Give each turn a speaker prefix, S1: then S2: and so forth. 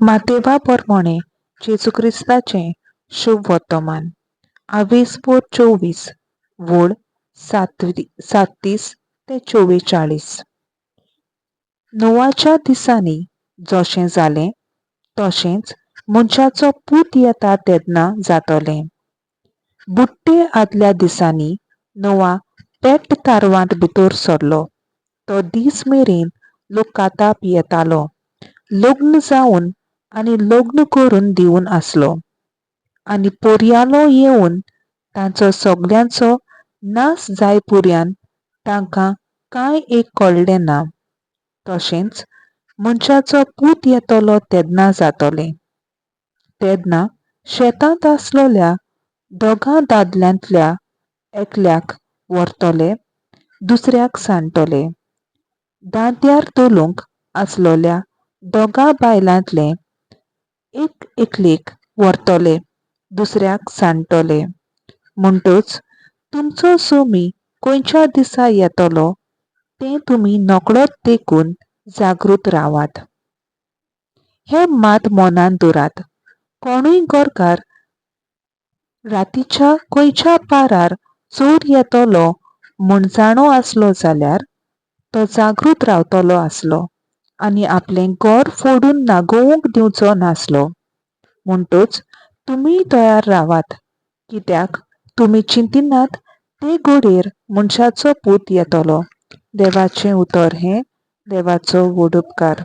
S1: मातेवा पोरमोणें जेजू क्रिस्ताचें शुभ वर्तमान आवेसपोर 24 वोळ सात्तीस ते 44. नोवाच्या दिसांनी जशें जालें तशेंच मनशाचो पूत येता तेन्ना जातलें. बुट्टे आदल्या दिसांनी नोवा पेट तारवांत भितर सरलो तो दीस मेरेन लोक काताप येतालो, लग्न जावन आनी लग्न करून दिवन आसलो आनी पोरयालो येवन तांचो सगल्यांचो नाश जाय पुर्यान तांकां कांय एक कळ्ळें ना. तशेंच मनशाचो पूत येतलो तेन्ना जातलें. तेन्ना शेतांत आसलेल्या दोगां दादल्यांतल्या एकल्याक व्हरतले, दुसऱ्याक सांडटले. दांत्यार धोलूंक आसलेल्या दोगां बायलांतले एक एकलेक व्हरतले, दुसऱ्याक सांडटले. म्हणटच तुमचो सोमी खंयच्या दिसा येतलो तें तुमी नकळत देखून जागृत रावात. हें मात मनांत दवरात, कोणूय गोरकार रातीच्या खंयच्या पारार चोर येतलो म्हूण जाणो आसलो जाल्यार तो जागृत रावतलो आसलो आनी आपलें घर फोडून नागोवंक दिवचो नासलो. म्हणटच तुमीय तयार रावात, कित्याक तुमी चिंतिनात ते घडयेर मनशाचो पूत येतलो. देवाचें उतर हें. देवाचो व्हड उपकार.